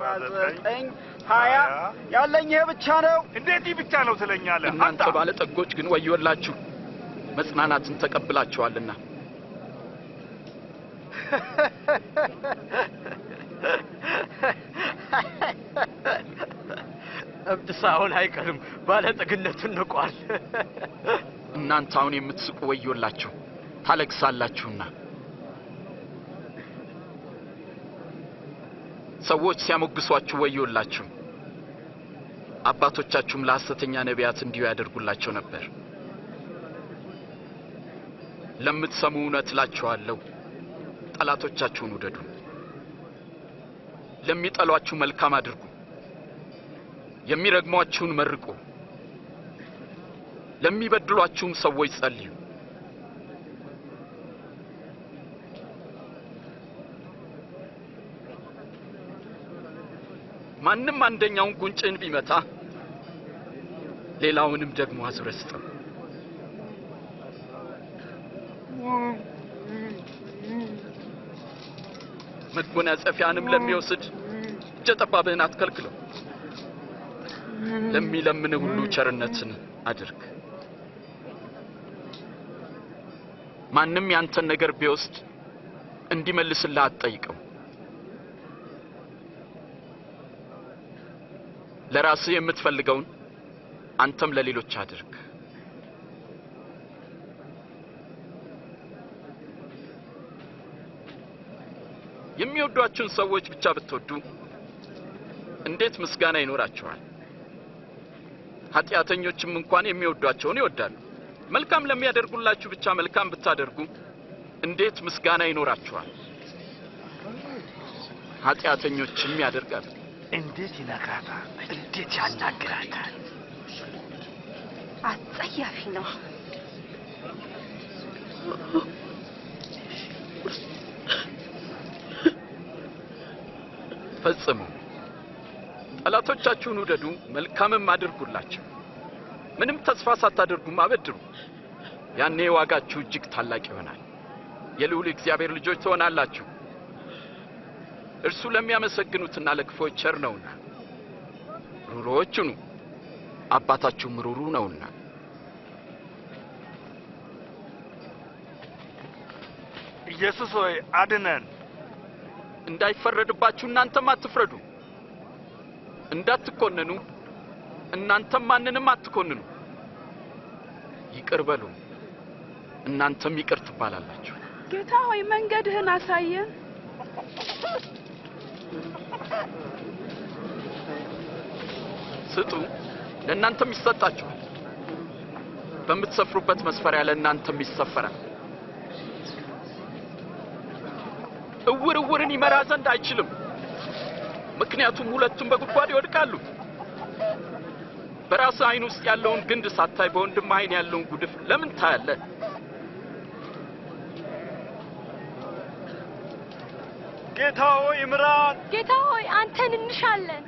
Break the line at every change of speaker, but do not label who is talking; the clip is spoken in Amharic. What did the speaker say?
19 20 ያለኝ ይሄ ብቻ ነው።
እንዴት ይህ ብቻ ነው ትለኛለህ?
እናንተ ባለጠጎች ግን ወዮላችሁ፣ መጽናናትን ተቀብላችኋልና።
እብድ ሳይሆን አይቀርም፣ ባለጠግነቱን ንቋል።
እናንተ አሁን የምትስቁ ወዮላችሁ፣ ታለቅሳላችሁና። ሰዎች ሲያሞግሷችሁ ወዮላችሁ፣ አባቶቻችሁም ለሐሰተኛ ነቢያት እንዲሁ ያደርጉላቸው ነበር። ለምትሰሙ እውነት እላችኋለሁ፣ ጠላቶቻችሁን ውደዱ፣ ለሚጠሏችሁ መልካም አድርጉ፣ የሚረግሟችሁን መርቁ፣ ለሚበድሏችሁም ሰዎች ጸልዩ። ማንም አንደኛውን ጉንጭህን ቢመታ ሌላውንም ደግሞ አዙረህ ስጠው። መጎናጸፊያንም ለሚወስድ እጀ ጠባብህን አትከልክለው። ለሚለምንህ ሁሉ ቸርነትን አድርግ። ማንም ያንተን ነገር ቢወስድ እንዲመልስልህ አትጠይቀው። ለራስህ የምትፈልገውን አንተም ለሌሎች አድርግ። የሚወዷችሁን ሰዎች ብቻ ብትወዱ እንዴት ምስጋና ይኖራችኋል? ኃጢአተኞችም እንኳን የሚወዷቸውን ይወዳሉ። መልካም ለሚያደርጉላችሁ ብቻ መልካም ብታደርጉ እንዴት ምስጋና ይኖራችኋል? ኃጢአተኞችም ያደርጋሉ።
እንዴት ይነካታል! እንዴት ያናግራታል!
አጸያፊ ነው።
ፈጽሙ። ጠላቶቻችሁን ውደዱ፣ መልካምም አድርጉላቸው። ምንም ተስፋ ሳታደርጉም አበድሩ። ያኔ ዋጋችሁ እጅግ ታላቅ ይሆናል፣ የልዑል እግዚአብሔር ልጆች ትሆናላችሁ። እርሱ ለሚያመሰግኑትና ለክፉዎች ቸር ነውና። ሩሩዎች ሁኑ፣ አባታችሁም ሩሩ ነውና።
ኢየሱስ ሆይ አድነን።
እንዳይፈረድባችሁ እናንተም አትፍረዱ፣ እንዳትኮነኑ እናንተም ማንንም አትኮንኑ። ይቅር በሉ እናንተም ይቅር ትባላላችሁ።
ጌታ ሆይ መንገድህን አሳየን።
ስጡ ለእናንተም ይሰጣችኋል። በምትሰፍሩበት መስፈሪያ ለእናንተም ይሰፈራል። እውር እውርን ይመራ ዘንድ አይችልም፣ ምክንያቱም ሁለቱም በጉድጓድ ይወድቃሉ። በራስህ ዓይን ውስጥ ያለውን ግንድ ሳታይ በወንድምህ ዓይን ያለውን ጉድፍ ለምን ታያለህ?
ጌታ ሆይ ምራን።
ጌታ ሆይ አንተን እንሻለን።